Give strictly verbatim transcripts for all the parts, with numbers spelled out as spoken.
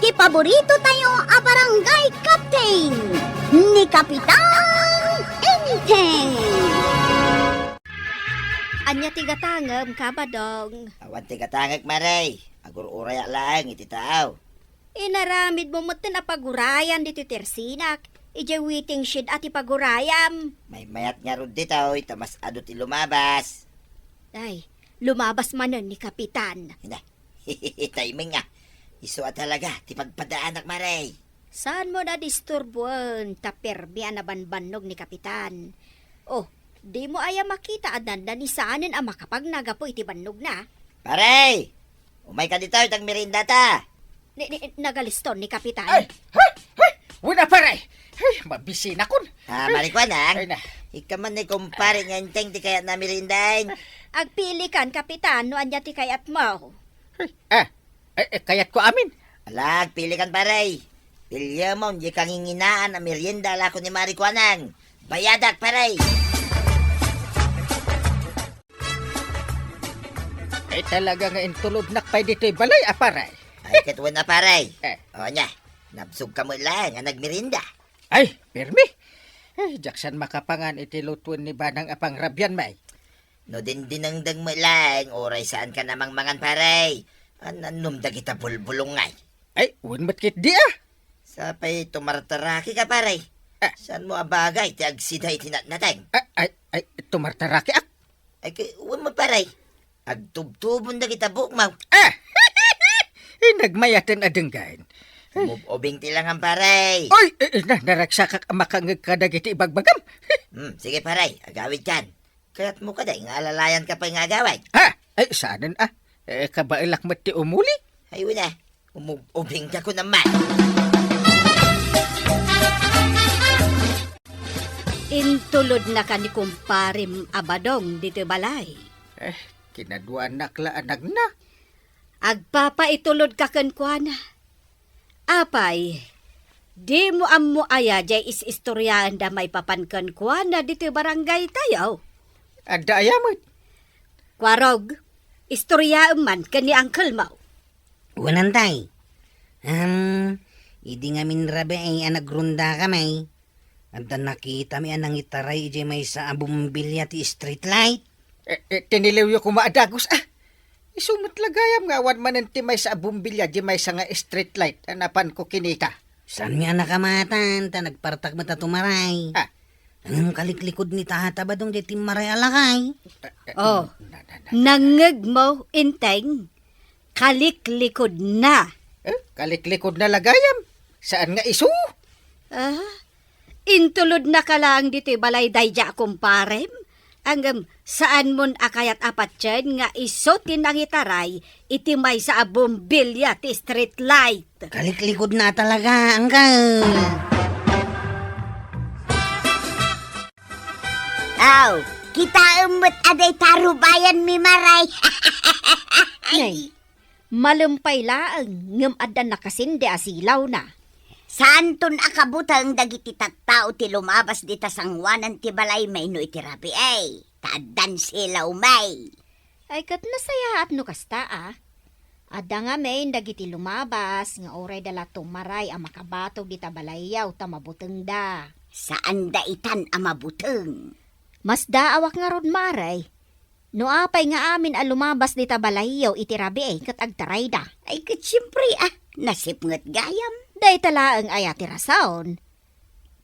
Ti paborito tayo a barangay captain, ni Kapitan Enteng. Ania ti gatangem, Kabadong? Awan ti gatangek, Mare. Agur-urayak laeng iti tao. Inaramidmo metten a pagurayan ditoy tersinak, idiay waiting shed a ti pagurayam. Maymayat ngarud ditoy, ta mas adu ti lumabas. Ay, lumabas manen ni Kapitan. Ina, timing nga. Isu a talaga ti pagpadaanak, Mare. Saanmo a disturboen ta permi a nabanbannog ni Kapitan. Oh, dimo aya makita a dandani saanen a makapagna gapu iti bannogna? Pare! Umayka ditoy, ta agmeriendata. Ni, ni, nagaliston ni Kapitan. Ay! Ay! Ay! Wen a, pare! Ay, mabisinakon. Ah, Mare Kuanang. Ay, na. Ikaw man ni kumpare nga Enteng ti kayatna a meriendaen. Agpilikan, Kapitan, no ania ti kayatmo. Ay, ah, ay, eh, kayatko amin. Ala, agpilikan, pare. Piliemon diay kanginginaan a merienda a lako ni Mare Kuanang. Bayadak, pare. Ay, talaga nga intulodnak pay ditoy balay a, pare. Ay, ket wen a, pare. Eh. O, nia, nabsogka met laeng a nagmerienda. Ay, permi. Ay, diak san makapangan iti lutuen ni Banang a pangrabian, may. No dindinengdeng met laeng, uray saanka a mangmangan, pare. An-annom dagita bulbulong, ngay? Ay, wen met ketdi, ah. Sapay tumartarakika, pare. Ah. Saanmo a bagay ti agsida iti natnateng? Ah, ay, ay, tumartarakiak. Ay, kay, wen met, pare. Agtubtubon dagita buokmo. Ah! Ay, nagmayaten a denggen. Umub-ubing ti langan, pare. Oy, eh, eh, na, naragsakak a makangeg kadagiti ibagbagam. Hmm, sige, pare, agawidkan. Kayatmo kadi nga alalayanka pay nga agawid? Ha? Ay, saanen, ah. Eh, kabaelak met ti umuli. Ay, wen a. Umub-ubingka kunam man. Intulodnaka ni kumparem a Badong ditoy balay. Eh, kinaduanak la a nagna. Agpapaitulodka kenkuana. Apay, dimo ammo aya diay is-istoriaenda maipapan kenkuana ditoy barangaytayo? Adda aya met? Kuarog, istoriaem man ken ni uncle-mo. Wen, tay. Am, idi ngamin rabii a nagrondakami, adda nakitami a nangitaray idiay maysa a bombilya ti street light. Eh, eh, tiniliwyo koma a dagus, ah. Isu met la gayam nga awan manen ti maysa a bombilya idiay maysa nga street light a napanko kinita. Saanmi a nakamatan, ta nagpartak met a tumaray. Ah. Ngem kaliklikod ni Tata Badong diay timmaray a lakay. Oh, na, na, na, nangngegmo, Enteng? Kaliklikodna. Eh, kaliklikodna la gayam. Saan nga isu? Ah, intulodnaka laeng ditoy balay daydiay a kumparem? Ngem saanmon a kayat a patien nga isu ti nangitaray iti maysa a bombilya ti street light? Kaliklikodna talaga, uncle. Aw, kitaem met a dayta rubayanmi, Mare. Nay, malem pay laeng ngem adda nakasende a silawna. Saanton a kabuteng dagiti tattao ti lumabas dita sangoanan ti balaymi no iti rabii, ta addan silawmi. Ay, ket nasayaat no kasta, a. Adda ngamin dagiti lumabas nga urayda la tumaray a makabatog dita balayyo ta mabutengda. Saanda itan a mabuteng. Masdaawak ngarud, Mare. No apay nga amin a lumabas dita balayyo iti rabii ket agtarayda. Ay, ket siempre, a, nasipnget gayam. Dayta laeng aya ti rason.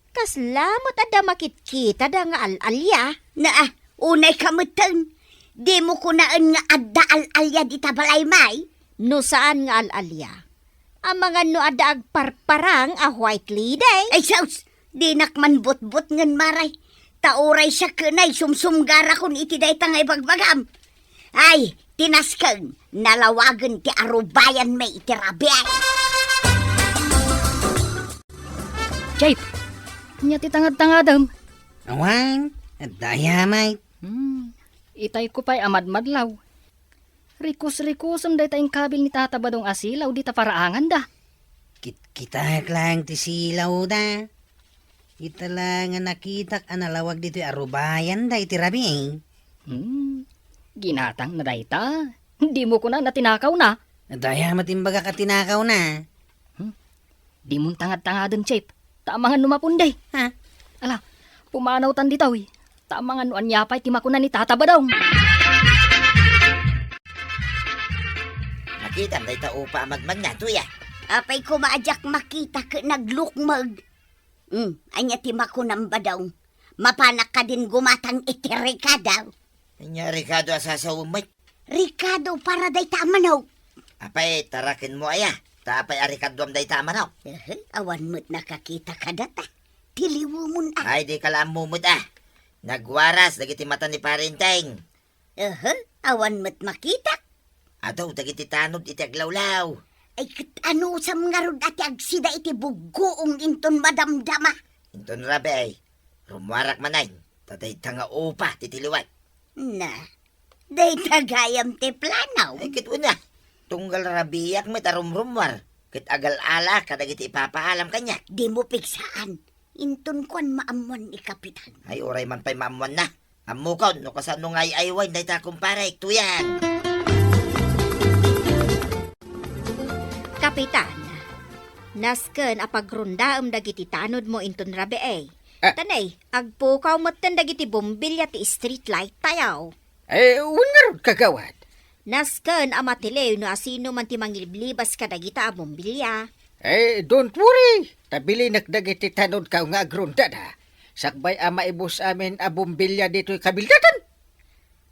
Kasla met adda makitkitada nga al-alia. Naa, unayka metten. Dimo kunaen nga adda al-alia dita balaymi? No saan nga al-alia, amangan no adda agparparang a white lady. Ay, sus! Dinak man butbutngen, Mare. Ta uray siak ken ay sumsumgarakon iti dayta nga ibagbagam. Ay, ti nasken, nalawagen ti arubayanmi iti rabii. Jake, ania ti tangad-tangadem? Awan, adda aya met. Hmm, itayko pay a madmadlaw. Rikus-rikusem dayta inkabil ni Tata Badong a silaw dita paraanganda. Kit-, kitaek laeng ti silawda. Ita la nga nakitak a nalawag ditoy arubayanda iti rabii. Hmm, ginatangna dayta. Dimo kunana tinakawna? Adda aya met imbagak a tinakawna? Hmm, Dimon tangad-tangaden, Chef. Ta amangan no mapundi. Ha? Ala, pumanawtan ditoy. Ta amangan no ania pay ti makuna ni Tata Badong. Makitam dayta upa a magmagna, Tuya. Apay koma a diak makita ket naglukmeg. Hmm, ania ti makunam, Badong? Mapanak kadin gumatang iti rekado? Ania rekado a sasawem met? Rekado para dayta a manok. Apay, tarakenmo aya? Ta apay a rekaduam dayta a manok? Ehe, awan met nakakita kadata. Tiliwemon a. Ay, dika la ammo met a. Nagwaras dagiti mata ni Pare Enteng. Ehe, awan met makitak. Adu dagiti tanod iti aglawlaw. Ay, ket anusam ngarud a ti agsida iti buggoong inton madamdama? Inton rabii, rummuarak manen, ta dayta nga upa ti tiliwek. Na, dayta gayam ti plano. Ay, ket wen a, tunggal rabiiak met a rumrummuar, ket agal-alaak kadagiti ipapaalam kaniak. Dimo pigsaan. Inton kuan maammuan ni Kapitan. Ay, uray man pay maammuanna. Ammokon no kasano nga ay-aywaen dayta kumparek, Tuyang. Kapitan, nasken a pagrondaem dagiti tanodmo inton rabii. Ah. Ta nay, agpukaw metten dagiti bombilya ti street light tayo. Eh, wen ngarud, kagawad. Nasken a matiliw no asino man ti mangiliblibas kadagita a bombilya. Eh, don't worry. Ta bilinek dagiti tanodkayo nga agrondada. Sakbay a maibus amin a bombilya ditoy kabildadan.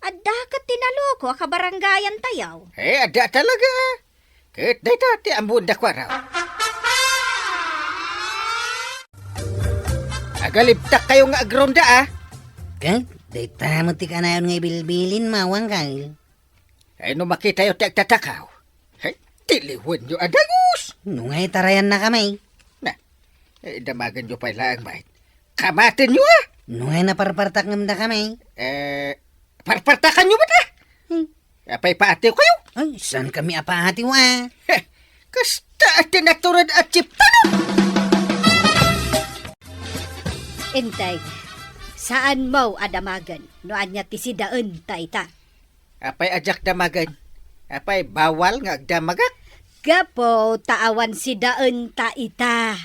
Adda ket ti naloko a kabarangayan tayo. Eh, adda talaga. Ket dayta ti ammoen da kuaraw. Agalibtakkayo nga agronda, ah. Ket dayta met ti kanayon nga ibilbilin, Mawang Kal. Ay, no makitayo ti agtatakaw, ay, tiliwenyo a dagus. No nga itarayannakami. Na, eh, damagenyo pay laeng met. Kamatenyo, ah. No nga naparpartakngemdakami. Eh, parpartakanyo met, ah. Hmm. Apay paatiwkayo? Ay, saan kami a paatiw, ah? Heh, kasta a tinatured a chiptano! Enteng, saanmo a damagen no ania ti sidaenta ita. Apay a diak damagen? Apay bawal nga agdamagak? Gapu ta awan sidaenta ita.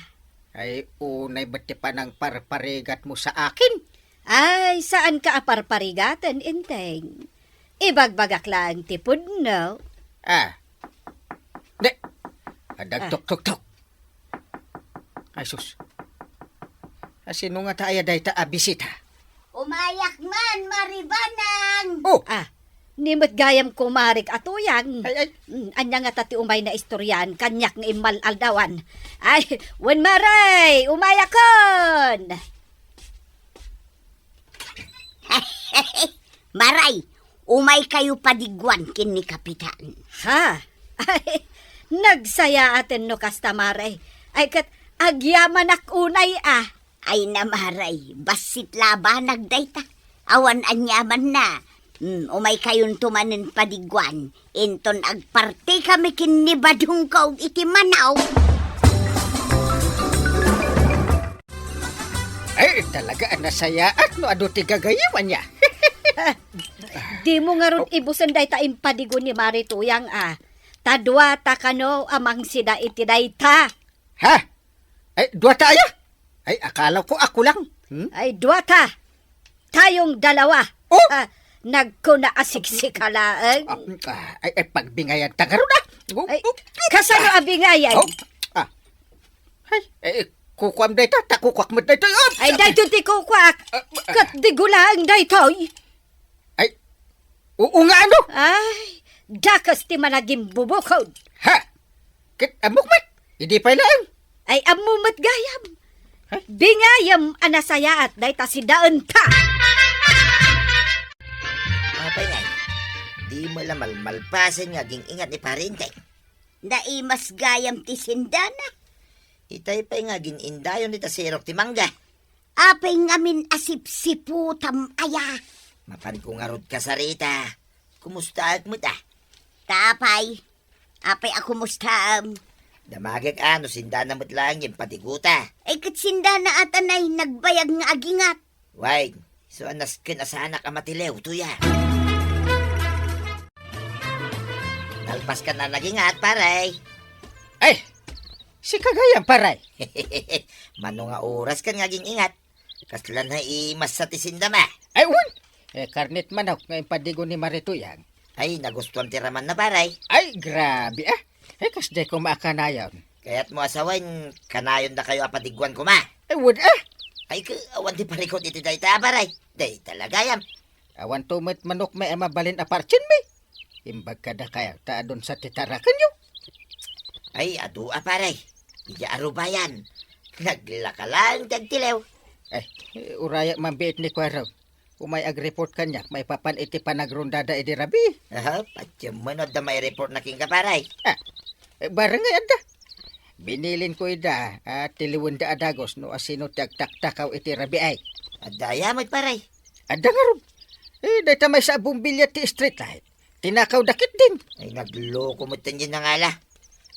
Ay, unay met ti panangparparigatmo sa akin. Ay, saanka a parparigaten, Enteng. Ibagbagak laeng ti pudno. Ah. Ne. Adda agtuktuktok. Ay, sus. Asino ngata aya dayta a bisita? Umayak man, Maribanang! Oh! Ah, ni met gayam kumarik a Tuyang. Ay, ay. Mm, ania ngata ti umayna istorian, kaniak nga immal-aldawan. Ay, wen, Maray, umayakon! Maray, umaykayo padiguan ken ni Kapitan. Ha? Ay, nagsayaaten no kasta, Maray. Ay, ket agyamanak unay, ah. Ay na, Maray, bassit la a banag dayta. Awan aniamanna. Hmm, umaykayonto manen padiguan. Inton agpartikami ken ni Badongko iti manaw. Ay, talaga a nasayaat no adu ti gagayyem ania. Dimo ngarud ibusen dayta impadigo ni Mari Tuyang, ah. Ta duata kano a mangsida iti dayta. Ha? Ay, duata aya? Ay, akalako a kulang. Hmm? Ay, duata. Tayong dalawa. Oh! Ah, nagkuna a siksika laeng. Ah, ah, ay, ay, pagbingayan ta ngarud, ah. Oh, ay, oh, oh, kasano ah, a bingayan? Oh, ah. Ay, eh, kukuam dayta, ta kukuak met daytoy, oh. Ay, daytoy ti kukuak. Ah, ah. Ket digo laeng daytoy. Ay, oo nga, ano? Ay, dakes ti managimbubukod. Ha? Ket ammok met, idi pay laeng. Ay, ammo met gayam. Ay? Bingayam a nasayaat dayta sidaenta. Apay ngay, dimo la malmalpasen nga aging-ingat ni Pare Enteng. Naimas gayam ti sindana. Itay pay nga agin-indayon ita sirok ti mangga. Apay ngamin a sipsiputam aya? Mapanko ngarud kasarita. Kumustaak met a? Ta apay? Apay a kumustaam? Damagek a no sindana met laeng nga impadiguta. Ay, ket sindana a tanay nagbayag nga agingat. Way, isu a nasken a saanak a matiliw, Tuya. Nalpaskan a nagingat, pare. Ay, Sika gayam, pare. Mano nga oras kan nga aging-ingat? Kasla naimas ti sindam a. Ay, wen! Eh, karnet manok nga impadigo ni Mare Tuyang. Ay, nagustuan ti ramanna, pare. Ay, grabe, ah. Eh, kasdiay koma a kanayon. Kayatmo a sawen, kanayondakayo a padiguan koma. Ay, wen, ah. Ay, ka, awan ti parikut iti dayta, pare. Dayta la gayam. Awanto met manok mi a mabalin a partsien mi. Imbag kadakayo ta adun sa ti tarakenyo. Ay, adu a, pare. Idiay Arubayan. Naglaka laeng ti agtiliw. Eh, urayak man biit ni Kuya Rob. Umay agreport kaniak maipapan iti panagrondada idi rabii. Aha, patiem man adda maireportna kenka, pare. Ah, eh, barangay adda. Binilinko ida a tiliwenda a dagus no asino ti agtaktakaw iti rabii ay. Adda aya met, pare? Adda ngarud. Eh, dayta maysa a bombilya ti street light. Tinakawda ketdin. Ay, nagloko met ti nangala.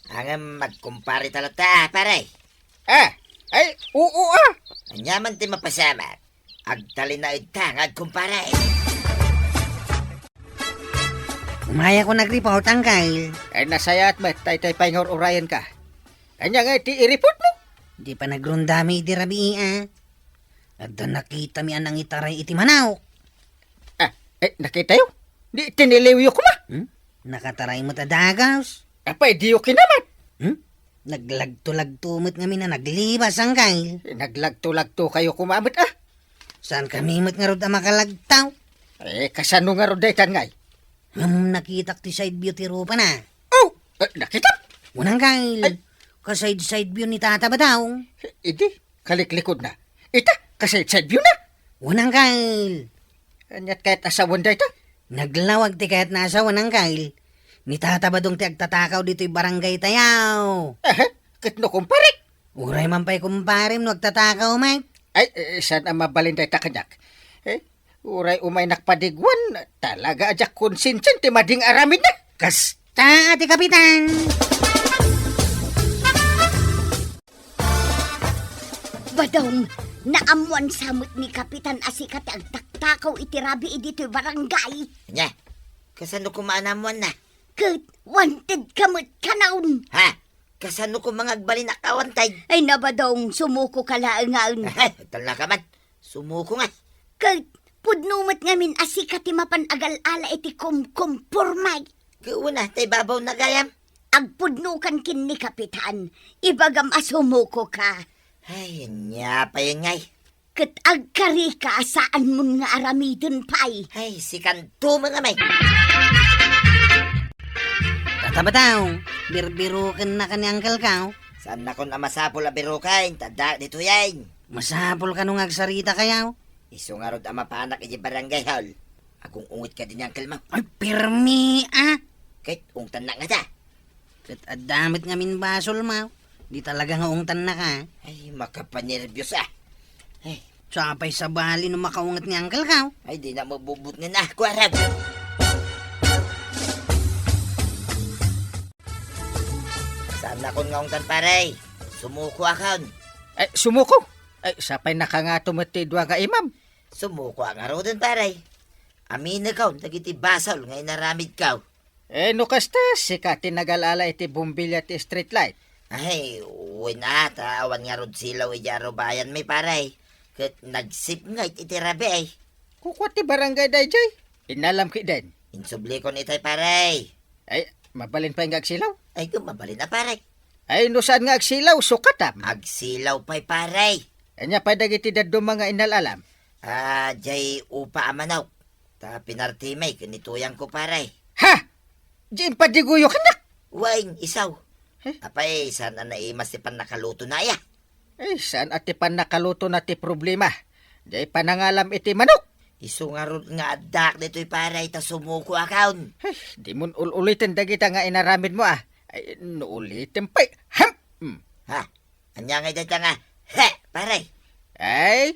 Ngem agkumpare ta latta, pare. Ah, ay, oo, ah. Ania man ti mapasamak? Agtalinaedta nga agkumpare. Umayakon agreport, Angkel. Ay, nasayaat met, daytoy pay nga ur-urayenka. Ania ngay ti ireportmo? Di panagrondami idi rabii, ah. Adda nakitami a nangitaray iti manok. Ah, eh, nakitayo? Di tiniliwyo koma? Hmm? Nakataray met a dagus. Apay, diyo kinamat? Hmm? Naglagto-lagto met ngamin a naglibas, Angkel. Eh, naglagto-lagtokayo koma met, ah. Saankami met ngarud a makalagto? Eh, kasano ngarud daytan ngay? Ngem nakitak ti side view ti rupana. Oh, eh, nakitak? Wen, Angkel. Ay. Ka-side-side view ni Tata Badong. Idi, kaliklikodna. Ita, ka-side-side viewna. Wen, Angkel. Aniat kayat a sawen dayta? Naglawag ti kayatna a sawen, Angkel. Ni Tata Badong ti agtatakaw ditoy barangaytayo. Aha, ket no kumpare? Uray man pay kumparem no agtatakaw met. Ay, eh, saan a mabalin dayta kaniak? Eh, uray umaynak padiguan, talaga a diak konsensian ti madi nga aramidna. Kasta a ti kapitan. Badong, naammuan sa met ni Kapitan a sika ti agtaktakaw iti rabii ditoy barangay. Ania? Kasano koma a naammuanna? Ket wanted ka met kanayon. Ha? Kasano koma nga agbalin a kawanted? Ay, na, Badong, sumuko ka laengen. Ay, talna ka man. Sumuko nga. Ket pudno met ngamin a sika ti mapan agal-ala iti kumkumpormay. Ket una, tay babaw na gayam. Agpudnokan ken ni Kapitan. Ibagam a sumuko ka. Ay, ania pay ngay? Ket agkarika a saanmon nga aramiden pay. Ay, sikanto met a may. Tata Badong, birbirokennak ni Angkel Kao. Saannakon a masapul a biroken, ta addaak ditoyen. Masapul kano nga agsaritakayo? Isu ngarud a mapanak idiay barangay hall. Agung-unget kadi ni Angkel Mau. Ay, pirmi, ah! Ket ungtannak ngata. Ket adda met ngamin basolmo. Di talaga nga ungtannaka. Ay, makapanerbios, ah. Ay. Sapay sabali no makaunget ni Angkel Kao. Ay, di na mabubot nga na, kuarag. Saannakon nga ungtan, pare. Sumukoakon. Ay, sumuko? Ay, sapay nakangato met ti dua nga imam. Sumukoak ngaruden, pare. Aminekon dagiti basol nga inaramidko. Eh, no kasta, sika ti nagal-ala iti bombilya ti street light. Ay, wen a, ta awan ngarud silaw idiay arubayanmi, pare. Ket nagsipnget iti rabii. Kukua ti barangay daydiay. Inalam ketdin. Insublikon itay, pare. Ay, mabalin pay nga agsilaw? Ay, ket mabalin a, pare. Ay, no saan nga agsilaw, sukatam. Agsilaw pay, pare. Ania pay dagiti dadduma nga inal-alam? Ah, diay upa a manok. Ta pinartimi ken ni tuyangko, pare. Ha? Diay impadigoyo kennak? Wen, isu. Eh? Apay, saan a naimas ti pannakalutona aya? Eh, saan a ti pannakalutona ti problema? Diay panangalam iti manok. Isu ngarud nga addaak ditoy, pare, ta sumukoakon. Eh, dimon ul-uliten dagita nga inaramidmo, ah. Ay, no ulitem pay. Ham! Hmm. Ha? Ania ngay dayta nga, he, pare? Ay,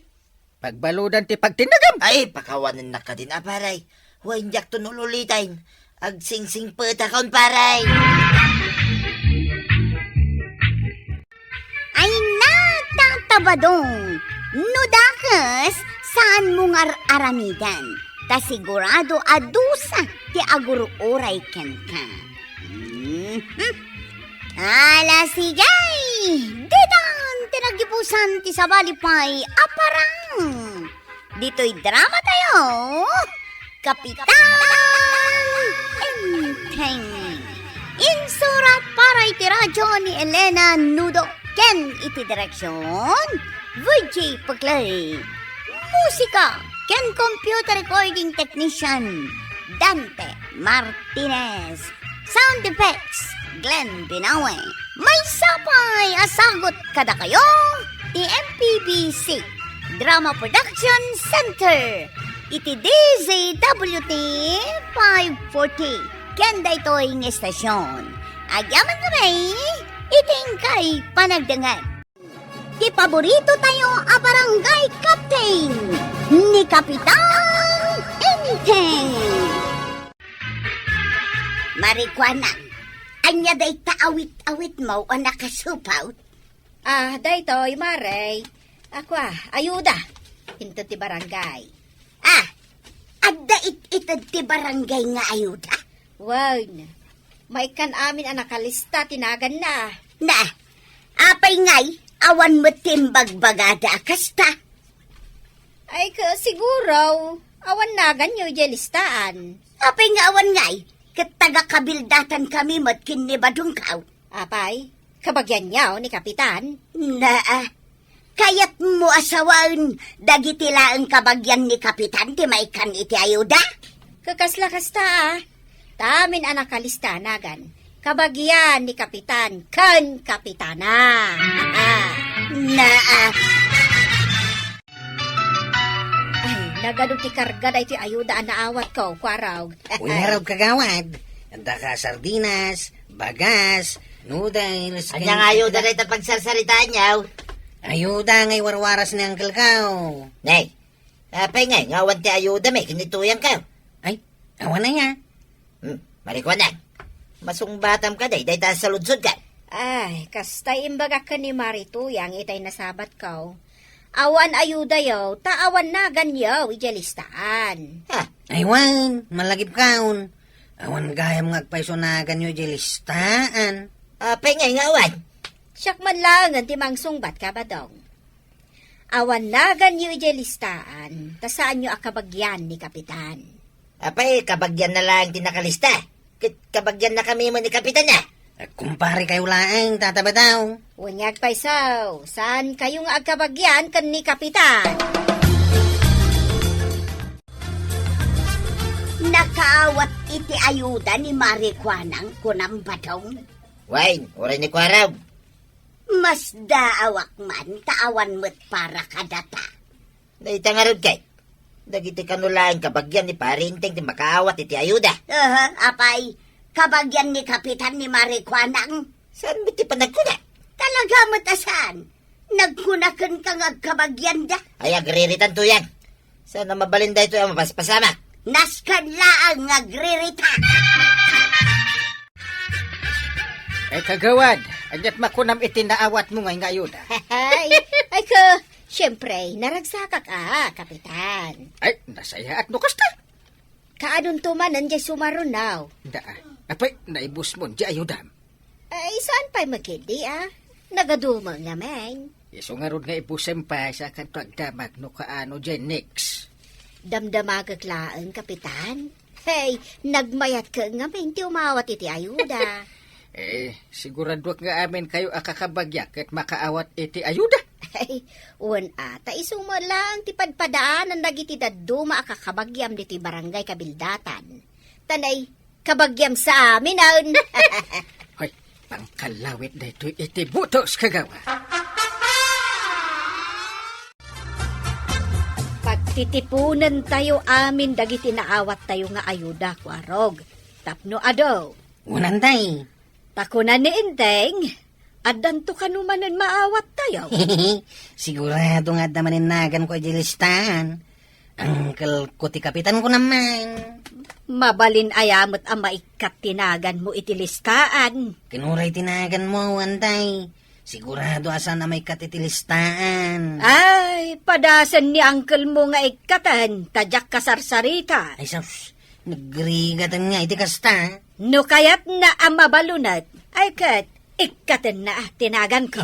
pagbaludan ti pagtinnagam. Ay, pakawanennak kadin a, pare. Wen, diakton ul-uliten. Agsingsingpetakon, pare. Ay, na, Tata Badong. No dakes, saanmo nga ar-aramiden. Ta sigurado a dusa ti agur-uray kenka. Mhm. Ala, sige! Ti sabali pay a parang. Ditoy drama tayo, Kapitan Enteng. Insurat para iti radyo ni Elena Nudo ken iti direksyon, Virgie Paclay. Musika ken computer recording technician, Dante Martinez. Sound effects, Glenn Binawe. Maysa pay a sagut kadakayo ti M P B C Drama Production Center iti D Z W T five forty. Ken daytoy nga estasyon, agyaman kami iti inkay panagdengngeg. Ti paborito tayo a barangay captain, ni Kapitan Enteng. Marikuanang, ania dayta awit-awitmo a nakasupot? Ah, daytoy, Mare. Ako, ah, ayuda. Inted ti barangay. Ah, adda it-ited ti barangay nga ayuda? Wen, maikkan amin a nakalista ti naganna. Na, apay ngay, awan met ti imbagbagada a kasta? Ay, ka, siguro, awan naganyo idiay listaan. Apay nga awan ngay, ket taga-kabildatan kami met ken ni Badungkaw. Apay, kabagianyo ni Kapitan? Naa, kayatmo a sawen dagiti laeng kabagian ni Kapitan ti maikkan iti ayuda? Kakasla kasta, ah. Tamin a nakalista nagan, kabagian ni Kapitan ken Kapitana. Naa. Ay, nagadu ti karga daytoy ayuda a naawatko, Kuarog. Uy, ngarud, kagawad. Adda ka sardinas, bagas, noodles, ania nga ayuda dayta pagsarsaritaanyo? Ayuda nga iwarwaras ni Uncle ko. Nay, apay ngay nga awan ti ayuda mi ken ni Tuyang ko? Ay, awan aya. Hmm, Marikuanang, masungbatam kadi dayta a saludsodko. Ay, kasta imbagak ken ni Mari Tuyang itay nasabatko. Awan ayudayo, ta awan naganyo idiay listaan. Ha? Ay wen, malagipkon. Awan gayam nga agpayso naganyo idiay listaan. Apay ngay nga awan? Siak man laengen ti mangsungbat, Kabadong. Awan naganyo idiay listaan, ta saanyo a kabagian ni Kapitan. Apay, kabagianna laeng ti nakalista? Ket kabagiannakami met ni Kapitan, a? Agkumparekayo laeng, Tata Badaw. Wen nga agpayso, saankayo nga agkabagian ken ni Kapitan? Nakaawat iti ayuda ni Marikuanang, kunam, Badong? Wen, uray ni Kuarog. Masdaawak man ta awan met para kadata. Dayta ngarud ket, dagiti kano laeng kabagian ni Pari Enteng ti makaawat iti ayuda. Aha, apay, kabagian ni Kapitan ni Marikuanang? Saan met ti panagkuna? Talaga met a saan. Nagkuna kenka nga agkabagianda. Ay, agriritan, Tuyang. Saan a mabalin daytoy a mapaspasamak? Nasken laeng nga agririta. Ay, kagawad, aniat makunam iti naawatmo ngay nga ayuda? Ay, ay, ka, siyempre, naragsakak a, Kapitan. Ay, nasayaat no kasta. Kaanonto manen diay sumarunaw? Da, apay, naibusmon diay ayudam. Ay, saan pay makidi, a? Nagadumo ngamin. Isu ngarud nga ibusem pay, sakanto agdamag no kaano diay next. Damdamagek laeng, Kapitan. Hey, nagmayat ka ngamin ti umawat iti ayuda. Eh, siguraduak nga amin kayo a kakabagiak ket makaawat iti ayuda. Ay, wen a, ta isu met laeng ti padpadaanan dagiti dadduma a kakabagiam ditoy barangay kabildatan. Ta nay, kabagiam sa amin, awn. Hoy, pangkallawit daytoy iti butos, kagawa. Pagtitiponentayo amin dagiti naawattayo nga ayuda, Kuarog. Tapno adu. Unantay. Ta kuna ni Enteng, addanto kano manen maawattayo? Sigurado nga adda manen naganko iti listaan. Uncle ko ti kapitan ko naman. Mabalin aya met a maikkat ti naganmo iti listaan? Ken uray ti naganmo, Antay. Sigurado a saan a maikkat iti listaan. Ay, padasen ni uncle mo nga ikkaten, ta diak kasarsarita. Ay, sus, nagrigaten nga iti kasta. No kayatna a mabalunet, ay ket, ikkatenna ti naganko.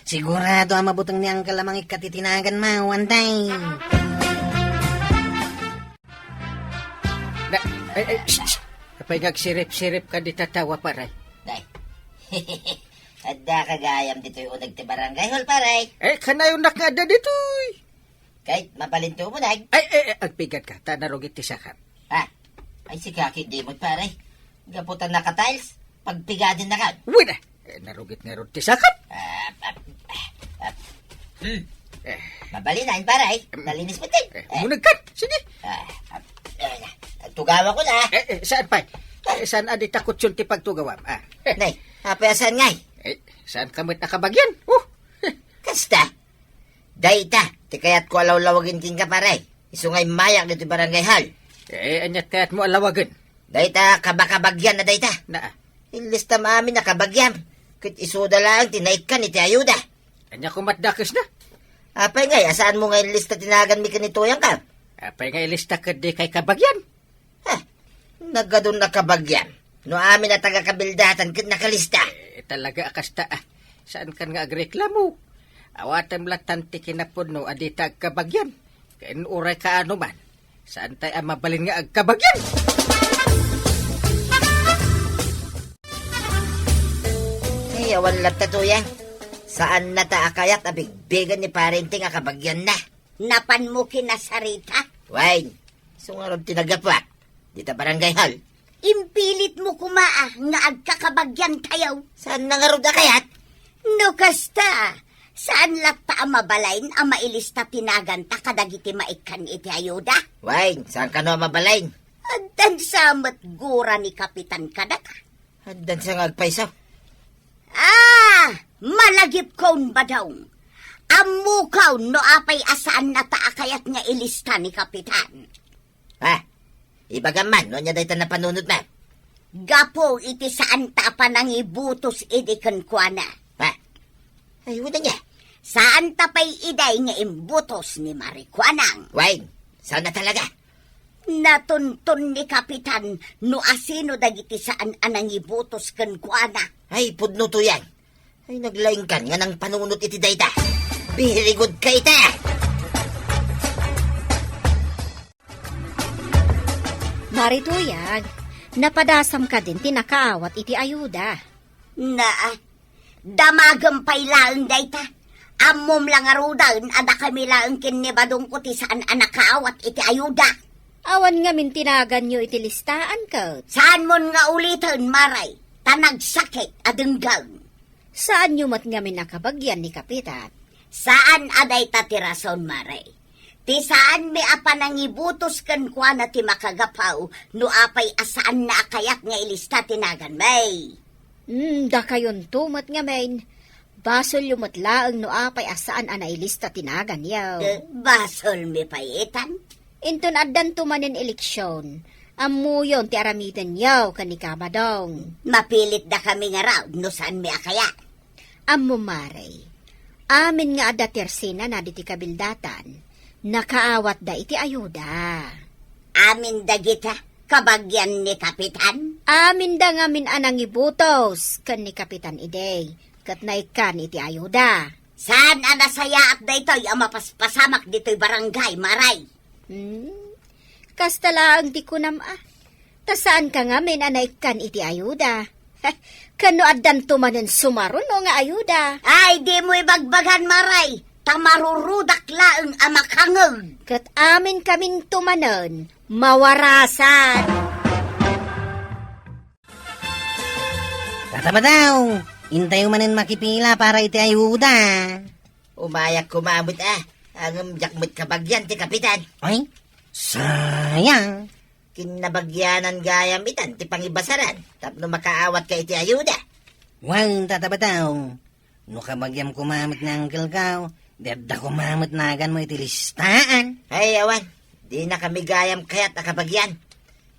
Sigurado a mabuteng ni Uncle a mangikkat iti naganmo, antay. Na, ay, ay, shh, shh. Apay nga agsirip-sirip ka dita tawa, pare? Nay. Adda ka gayam ditoy uneg ti barangay hall, pare? Eh, kanayon nga adda ditoy. Kay, mabalinto uneg. Ay, ay, ay, agpigad ka, ta narugit ti sakap. Ha? Ay, sika ket di met, pare. Gapu ta naka-tiles, pagpigaden na kan. Uy, na. Eh, narugit ngarud ti sakap. Ah, ah, ah, ah. Hmm. Eh. Mabalin, pare. Hmm. Nalinis mo din. Eh, eh. Munag ka. Sige. Ah, ah, eh, tugawak ko na. Eh, eh, saan pa? Eh, saan a di takot yun ti pagtugawam? Ah. Eh. Nay, apay a saan ngay? Eh, saan ka met a kabagyan? Oh. Kasta. Dayta, ti kayatko a lawlawagen kenka, pare. Isu nga immayak ditoy barangay hall. Eh, aniat kayatmo a lawagen? Dayta, kabakabagyan a dayta. Naa. Illistam amin a kabagyam. Ket isuda laeng ti naikkan iti ayuda. Ania komat dakesna? Apay ngay, a saanmo nga illista ti naganmi ken ni Tuyang ka? Apay nga illista ket di kay kabagyan? Ha? Nagadun a kabagyan. No amin a taga-kabildatan ket nakalista. Eh, talaga a kasta, ah. Saan kan nga agreklamo? Awatem lattan ti kinapudno a dita agkabagyan. Ken uray kaano man, saan tay a mabalin nga agkabagyan? Ay, awan latta, Tuyang. Saan nata a kayat a bigbigen ni Pare Enteng a kabagyanna. Napanmo kinasarita? Wen, isu ngarud ti naggapuak dita barangay hall. Impilitmo koma a nga agkakabagyan tayo. Saan na ngarud a kayat? No kasta, saan latta a mabalin a mailista ti naganta kadagiti maikkan iti ayuda? Wen, saan kano a mabalin? Addan sa met gura ni Kapitan kadata. Addan sa nga agpayso. Ah! Malagipkon, Badong. Ammokon no apay a saan nata a kayat nga ilista ni Kapitan. Ah, ibagam man, no ania dayta napanunotna? Gapu iti saan ta a panangibutos idi kenkuana. Ah, ay, wala niya. Saan ta pay iday nga imbutos ni Marikuanang. Wen, saan na talaga? Natunton ni Kapitan no asino dagiti saan a nangibutos kenkuana. Ay, pudno, Tuyang. Ay, naglaingkan nga nangpanunot iti dayta. Very good ka ita! Mari Tuyang, napadasam kadin ti nakaawat iti ayuda. Naa, damagem pay laeng dayta. Ammom la ngaruden a dakami laeng ken ni Badongko ti saan a nakaawat iti ayuda. Awan ngamin ti naganyo iti listaan ket. Saanmon nga uliten, Mare, ta nagsakit a denggen. Saanyo met ngamin a kabagyan ni Kapitan? Saan a dayta ti rason, Mare. Ti saanmi a panangibutos kenkuana ti makagapu no apay a saanna a kayat nga ilista ti naganmi. Hmm, dakayonto met ngamin. Basolyo met laeng no apay a saan a nailista ti naganyo. Eh, basolmi pay itan? Inton addanto manen eleksion, ammoyon ti aramidenyo ken ni Kabadong. Mapilitdakami ngarud no saanmi a kayat. Ammom, Mare, amin nga adda ti arsenana ditoy kabildatan, nakaawatda iti ayuda. Amin dagita, kabagyan ni Kapitan? Aminda ngamin a nangibutos ken ni Kapitan idi, ket naikkan iti ayuda. Saan a nasayaat daytoy a mapaspasamak ditoy barangay, Mare? Hmm? Kasta laeng ti kunam a. Ta saanka ngamin a naikkan iti ayuda. Ken no addanto manen sumaruno nga ayuda. Ay, dimo ibagbagan, Mare. Ta marurudak laeng a makangeg. Ket aminkaminto manen, mawarasan. Tata Badong, intayo manen makipila para iti ayuda. Umayak koma met a, ngem diak met kabagyan ti Kapitan. Ay, sayang. Kinnabagyanan gayam itan ti pangibasaran tapno makaawatka iti ayuda. Wen, Tata Badong, no kabagyam koma met ni Uncle ko, di adda koma met naganmo iti listaan. Ay, awan. Dinakami gayam kayat a kabagyan.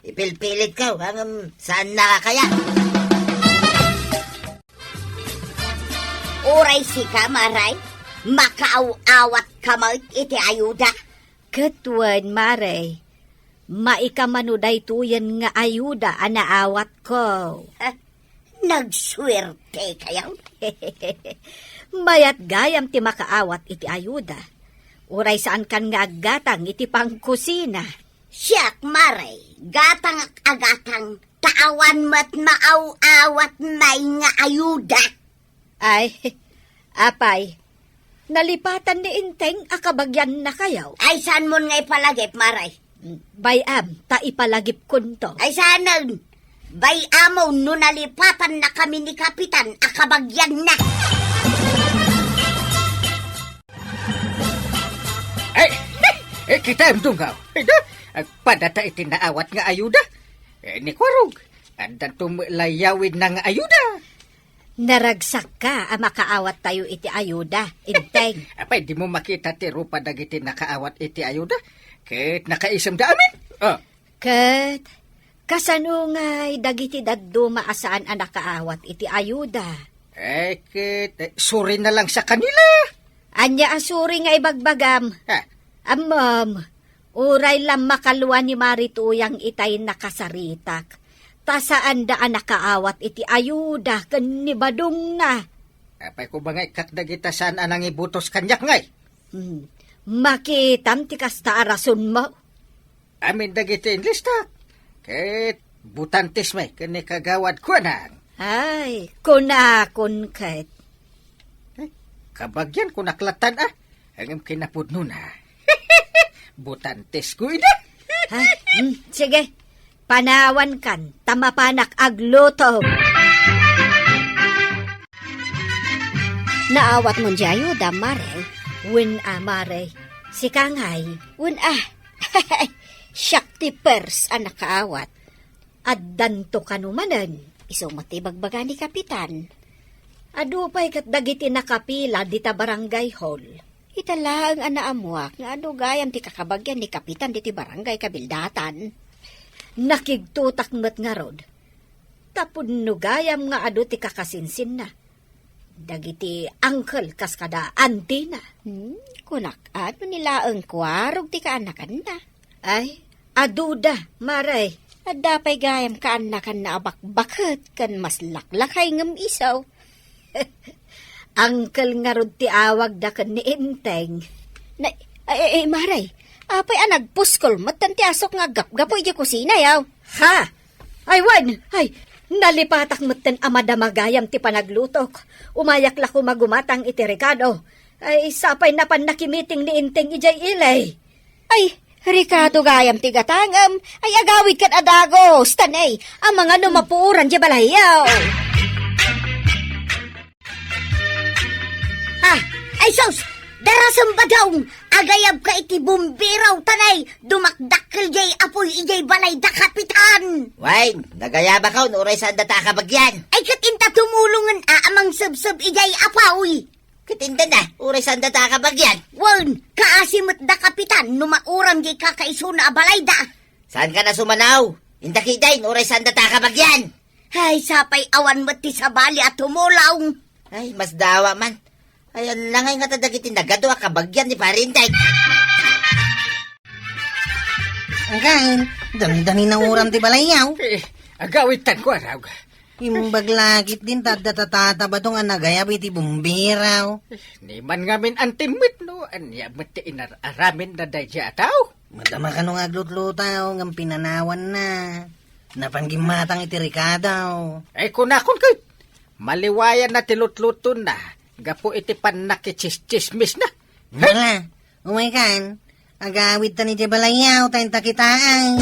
Ipilpilitko, ngem saannak a kayat. Uray sika, Mare, makaaw-awatka met iti ayuda. Ket wen, Mare, maikamano daytoyen nga ayuda a naawatko. Ha? Nagsuertekayo? Mayat gayam ti makaawat iti ayuda. Uray saankan nga aggatang iti pangkusina. Siak, mare, gatangak a gatang, ta awan met maaw-awat may nga ayuda. Ay, apay, nalipatan ni Enteng a kabagiannakayo? Ay, saanmon nga ipalagip, mare? Bay-am, ta ipalagipkonto. Ay, saanen. Bay-amon no nalipatannakami ni Kapitan a kabagianna. Ay, eh, kitaem, Dunggaw. Ida, agpadata iti naawat nga ayuda. Eh, ni Kwarog, addanto met layawidna nga ayuda. Naragsakka a makaawattayo iti ayuda, Enteng. Apay, dimo makita ti rupa dagiti nakaawat iti ayuda? Ket nakaisemda amin? Ah. Ket, kasano ngay dagiti dadduma a saan a nakaawat iti ayuda? Eh, ket, eh, sorry na lang sa kanila. Ania a sorry nga ibagbagam? Ah. Ammom, uray la makalua ni Mari Tuyang itay nakasaritak, ta saanda a nakaawat iti ayuda ken ni Badongna. Apay ko ba nga ikkak dagita saan a nangibutos kaniak ngay? Hmm. Makitam ti kasta a rasonmo. Amin dagiti inlistak. Ket butantes met ken ni Kagawad Kuanang. Ay, kunakon ket. Eh, kabagian kunak latan, ah. Ngem kinapudnona. Butantes ko ida. Ha? Hmm, sige. Panawankan, ta mapanak agluto. Naawatmon diay ayuda, mare? Wen a, mare. Sika ngay? Wen a. Siak ti pers a nakaawat. Addanto kano manen. Isu met ti ibagbaga ni Kapitan. Adu pay ket dagiti nakapila dita barangay hall. Ita laeng a naammuak nga adu gayam ti kakabagian ni Kapitan ditoy barangay kabildatan. Nakigtotak met ngarud. Tapno gayam nga adu ti kakasinsinna. Dagiti uncle kas kada antina. Hmm, kunak, adu ni laeng Kuarog ti kaanakanna. Ay, aduda, mare. Adda pay gayam kaanakanna a bakbaket ken maslaklakay ngem isu. Uncle ngarud ti awagda ken ni Enteng. Na, ay, ay, ay, mare, apay a nagpuskol metten ti asuk nga aggapgapu idiay kusina, yaw? Ha? Ay, wen! Ay, nalipatak metten a madama gayam ti panaglutok. Umayak la koma gumatang iti rekado. Ay, sapay napan nakimiting ni Enteng idiay ili. Ay, rekado gayam ti gatangem. Ay, agawidkan a dagus, ta ne, amangan no mapuoran diay balayyo. Ah, ay sus! Darasem, Badong! Agayabka iti bumbero, ta ne, dumakdakkel diay apuy idiay balay da Kapitan! Wen, nagayabakon, uray saanda ta kabagian. Ay, ket inta tumulongen a, a mangsebseb idiay apuy. Ket inta na, uray saanda ta kabagian. Wen, kaasi met da Kapitan no mauram diay kakaisuna a balayda. Saankan a sumanaw? Inta ketdin, uray saanda ta kabagian. Ay, sapay awan met ti sabali a tumulong. Ay, masdawa man. Ay, ania ngay ngata dagiti nagadu a kabagian ni Pare Enteng? Again, dani-dani na uram ti balayyo. Eh, agawidtan ko, arag. Imbag la ketdin ta adda tatata Badong a nagayab iti bumbero. Eh, ni man ngamin antim met no ania met ti inar-aramidna daydiay a tao. Madama kano nga aglutlutaw ngem pinanawanna. Napan gimmatang iti rekado. Ay, kunakon ket, maliwayanna ti lutlutonna gapu iti pannakitsistsismisna. Hala, umaykan, agawidtan idiay balayyo, ta inta kitaen.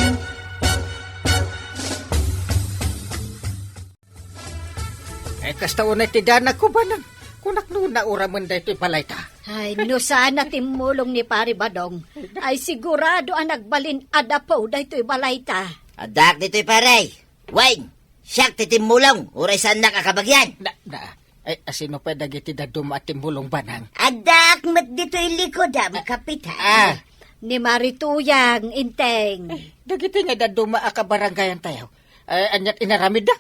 Ay, kasta unay ti danagko, Banang. Kunak no nauramen daytoy balayta. Ay, no saan a timmulong ni Pare Badong, ay sigurado a nagbalin a dapo daytoy balayta. Addaak ditoy, pare. Wen, siak ti timmulong, uray saannak a kabagian. Na, na, ay, asino pay dagiti dadduma a timmulong, Banang? Addaak met ditoy likodam, Kapitan. Ah. Ni Mari Tuyang, Enteng. Ay, dagiti nga dadduma a kabarangayantayo. Ay, aniat inaramidda?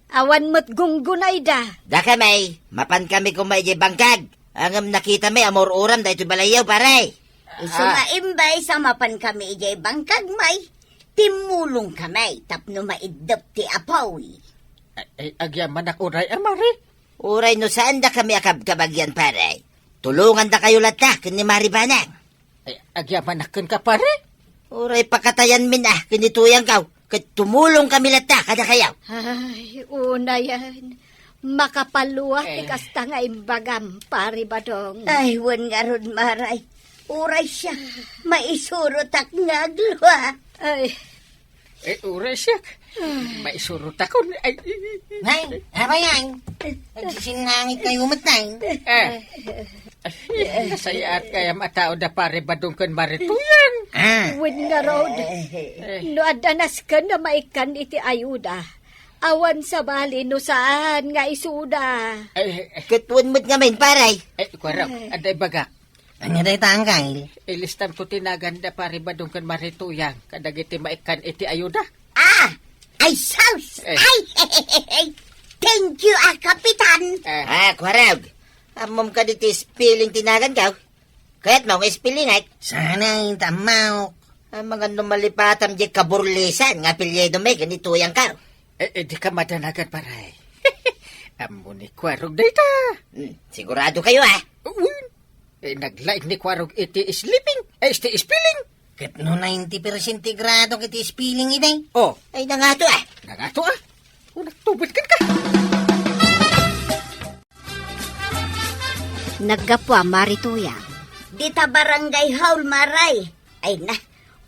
Awan met gunggunayda. Dakami, mapankami koma idiay bangkag. Ngem nakitami a maur-uram daytoy balayyo, pare. Isu nga imbes a mapankami idiay bangkag, may timmulongkami tapno maiddep ti apuy. Ay, ay, agyamanak uray a, mare. Uray no saandakami a kabkabagian, pare, tulongandakayo latta ken ni Mari Banang. Ay, agyamanak kenka, pare. Uray pakatayanmin a ken ni Tuyangkaw, ket tumulongkami latta kadakayo. Ay, unayen. Makapaluat ti Eh. kasta nga imbagam, Pari Badong. Ay, wen ngarud, Maray. Uray siak, maisurotak nga aglua. Ay. Eh, uray siak. Maisurotakon. Ay, ay, ay, ay. Nay, apay yan? Agsisinangit kayo met, Nay. Eh. Ay, nasayaat kayam a tao da Pari Badong ken Mari Tuyang. Ah. Wen ngarud. Eh. No adda nasken a maikkan iti ayuda, awan sabali no saan nga isuda. Eh, eh. Ket wen met ngamin, pare. Eh, kuarok, Eh. adda ibagak. Ania dayta, Angkel? Ilistamko ti nagan da Pari Badong ken Mari Tuyang kadagiti maikkan iti ayuda. Ah! Ay, sus! Eh. Ay! Thank you, ah, Kapitan! Eh. Ah, kuarog. Ammom kadi ti spelling ti nagankaw? Kayatmo nga spellingek? Saan a, inta ammok. Ah, mangan no malipatam diay kaburlisan nga apelyidomi ken ni Tuyangkaw. Eh, eh, dika madanagan, pare. Ammo ni Kuarog dayta. Hmm, sigurado kayo, ah? Wen. Eh, naglaing ni Kuarog iti sleeping, eh, iti spelling. Ket no ninety percent ti gradok iti spelling idi? Oh. Ay, nangato, ah. Nangato, ah. Unak tubod kenka. Naggapu a Mari Tuyang. Dita barangay hall, Maray. Ay na,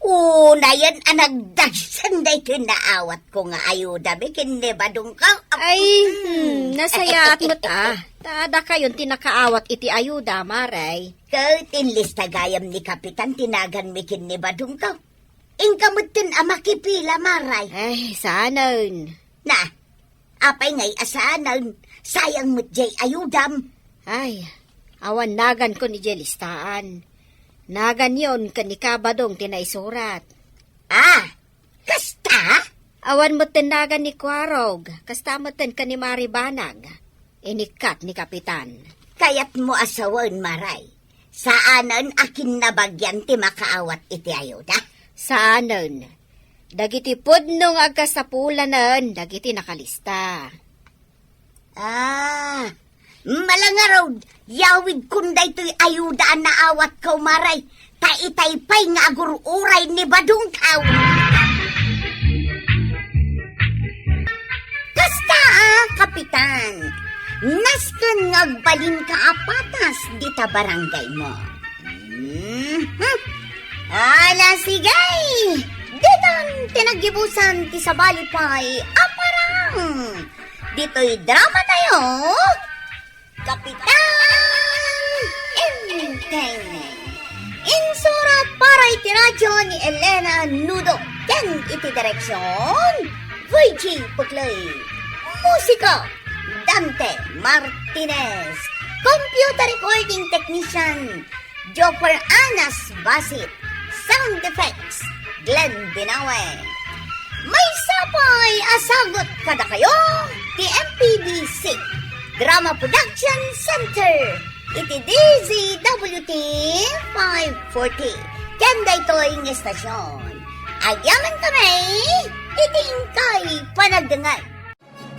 unayen a nagdagsen daytoy naawatko nga ayudami ken ni Badongko. Ay, hmm, nasayaat met a. Ta dakayon ti nakaawat iti ayuda, Maray. Ket inlista gayam ni Kapitan ti naganmi ken ni Badongko. Inka metten a makipila, Maray. Ay, saanen. Na, apay ngay a saanen? Sayang met jay ayudam. Ay, awan naganko idiay listaan. Naganyon ken ni Kabadong ti naisurat. Ah, kasta? Awan metten nagan ni Kuarog, kasta metten ken ni Mari Banag. Inikkat ni Kapitan. Kayatmo a sawen, Maray. Saanen a kinnabagian ti makaawat iti ayuda? Saanen. Dagiti pudno nga agkasapulanen dagiti nakalista. Ah, malangarod, yawidkon daytoy ayuda a naawatko, Maray, ta itay pay nga agur-uray ni Badongkaw. Kasta a, Kapitan, nasken nga agbalinka a patas dita barangaymo. Mhm. Ala, sige! Ditan ti naggibusan ti sabali pay a parang ditoy drama tayo, Kapitan Enteng. Insurat para iti radyo ni Elena Nudo ken iti direksyon, Virgie Puclay. Musika, Dante Martinez. Computer recording technician, Joffer Anas Basit. Sound effects, Glenn Binawe. Maysa pay a sagut kadakayo ti M P B C Drama Production Center iti D Z W T five forty. Ken daytoy nga estasyon, agyamankami iti inkay panagdengngeg.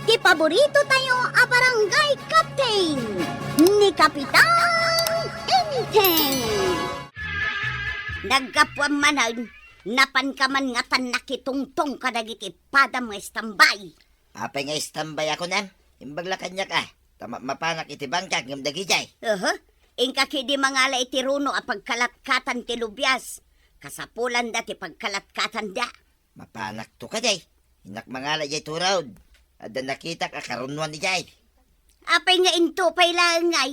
Ti paborito tayo a barangay captain, ni Kapitan Enteng. Naggapuam manen, napanka man nga tan nakitungtong kadagiti padam nga istambay. Apay nga istambay a kunam? Imbag la kaniak a, ta ma-, mapanak iti bangkak ngem dagijay. Aha. Inka ketdi mangala iti runo a pagkalatkatan ti lubias. Kasapulanda ti pagkalatkatanda. Mapanakto kadi. Innak mangala idiay turod. Adda nakitak a karunoan idiay. Apay nga into pay laeng ngay?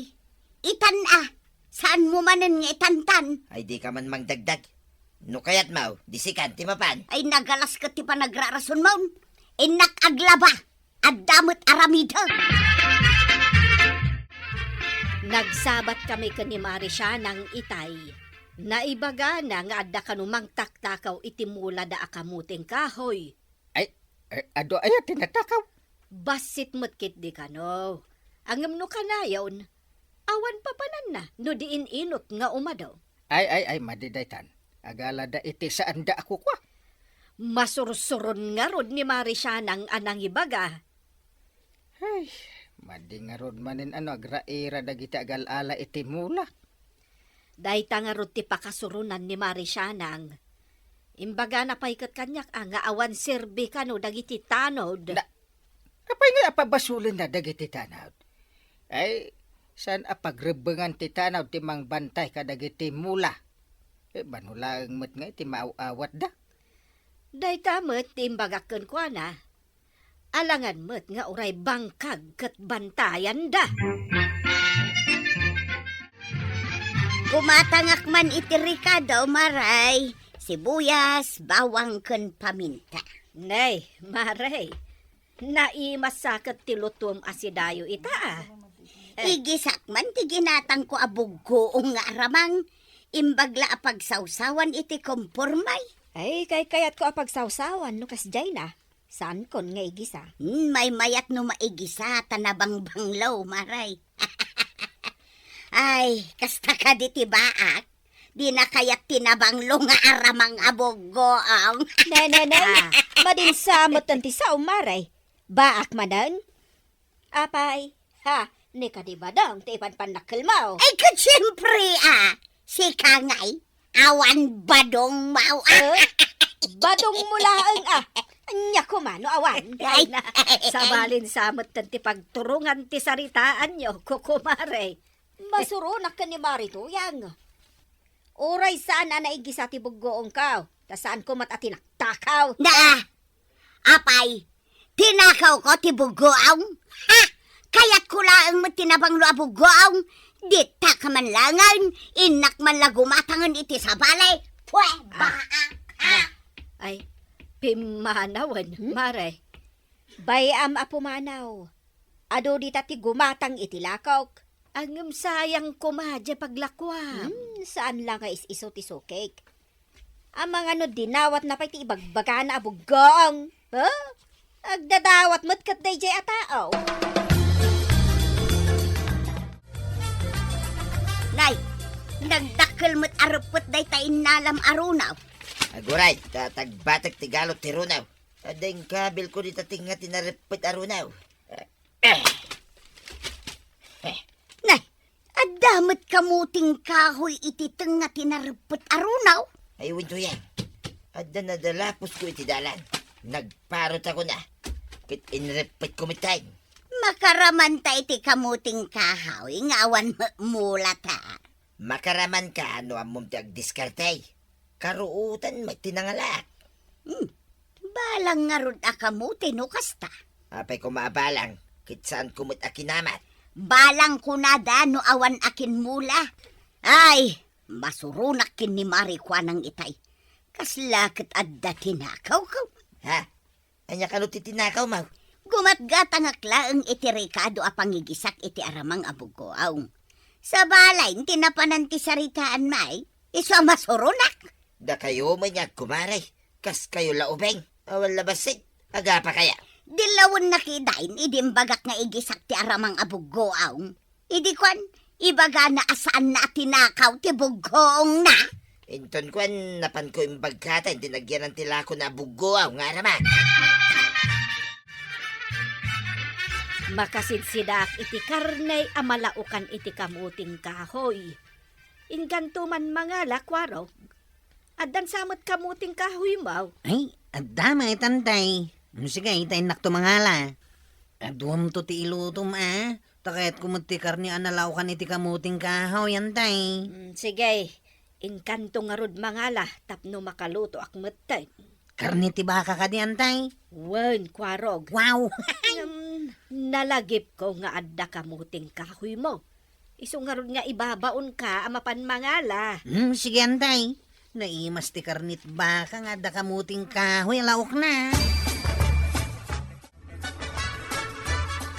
Itan a. Saanmo manen nga itantan? Ay, dika man mangdagdag. No kayatmo, di sikan ti mapan. Ay, nagalas ket ti panagrarasonmon. Innak aglaba. Adda met aramidek. Nagsabatkami ken ni Mari Sianang itay. Naibagana nga adda kano mangtaktakaw iti mulada a kamoteng kahoy. Ay, eh, adu aya ti natakaw? Bassit met ketdi kano. Ngem no kanayon, awan papananna no di in-inut nga umado. Ay, ay, ay, madi daytan. Agalada iti saanda a kukua. Masursuron ngarud ni Mari Sianang a nangibaga. Ay, Madi ngarud manen ano, agraira dagiti agal-ala iti mula. Dayta ngarud ti pakasuronan ni Mari Sianang. Imbagana pay ket kaniak a nga awan serbi kano dagiti tanod. Da-, apay nga apabasolenna dagiti tanod? Ay, saan a pagrebbengan ti tanod ti mangbantay kadagiti mula? Eh, banulaeng met nga iti maaw-awatda. Dayta met ti imbagak kenkuana. Alangan met nga uray bangkag ket bantayanda. Gumatangak man iti rekado, Maray, sibuyas, bawang, ken paminta. Nay, Maray, naimas sa ket ti lutom a sidayo ita, a. Eh. Igisak man ti ginatangko a buggoong nga aramang, imbag la a pagsawsawan iti kompormay. Ay, kaykayatko a pagsawsawan no kasdiay na. Saankon nga igisa. Hmm, maymayat no maigisa ta nabangbanglo, Maray. Ay, kasta kadi ti baak. Dina kayat ti nabanglo nga aramang a buggoong. Ne, ne, ne. Ah. Madinsa met ti sao, Maray. Baak manen? Apay, ha, ni kadi Badong ti ipanpannakkelmo. Ay, ket siempre, ah. Sika ngay, awan badongmo, ah. Eh, badongmo laeng, ah. Ania koma no awan. Ay, ay, na, ay, ay. Sabalin sa met ti pagturongan ti saritaanyo, kukumare. Masuronak ken ni Mari Tuyang. Uray saan a naigisa ti buggoongko, ta saanko met a tinaktakaw. Na, apay, tinakawko ti buggoong? Ha? Kayatko laeng met ti nabanglo a buggoong. Ditak man laengen, innak man la gumatangen iti sabali. Pwe, ah, baak, ha? Ah. Ay, pimmanawen, hmm? Mare. Bay-am a pumanaw. Adu dita ti gumatang iti lakok. Ngem sayang koma diay paglakuam. Hmm, saan la nga is-isu ti sukik. Amangan no dinawatna pay ti ibagbagana a buggoong. Ha? Agdadawat met ket daydiay a tao. Nay, nagdakkel met a reppet dayta innalam a runaw. Aguray, ta tagbatek ti galot ti runaw. Adda inkabilko dita tengnga ti nareppet a runaw. Eh. Eh. Nay, adda met kamuting kahoy iti tengnga ti nareppet a runaw? Ay, wen, Tuyang. Adda nadalapusko iti dalan. Nagparotako na. Ket inreppetko met tayen. Makaramanta iti kamuting kahoy nga awan met mulata. Makaramanka no ammom ti agdiskarte. Karuotan met ti nangalaak. Hmm. Balang ngarud a kamuti no kasta. Apay koma a balang, ket saanko met a kinamat. Balang kunada no awan a kinmula. Ay, masuronak ken ni Mari Kuanang itay. Kasla ket adda tinakawko. Ha? Ania kano ti tinakawmo? Gumatgatangak laeng iti rekado a pangigisak iti aramang a buggoong. Sabali, ti napanan ti saritaanmi, isu a masuronak. Dakayo met nga agkumare, kaskayo la ubing, awan la bassit, agapa kaya? Dilawennak idiay, idi imbagak nga igisak ti aramang a buggoong. Idi kuan, ibagana a saanna a tinakaw ti buggoongna. Inton kuan, napanko imbagkataen ti nagyanan ti lakona a buggoong nga aramang. Makasidsidaak iti karne a malaokan iti kamuting kahoy. Inkanto man mangala, Kuarog. Addan sa met kamuting kahoymo? Ay, adda met, Antay. Mm, sige, ta innakto mangala. Aduamto ti ilutom, a. Ta kayatko met ti karne a nalaokan iti kamuting kahoy, Antay. Mm, sige. Inkanto ngarud mangala tapno makalutoak metten. Karne ti baka kadi, Antay? Wen, Kuarog. Wow! Ngem, nalagipko nga adda kamuting kahoymo. Isu ngarud nga ibabaonka a mapan mangala. Hmm, sige, Antay. Naimas ti karne ti baka nga adda kamuting kahoy a laokna.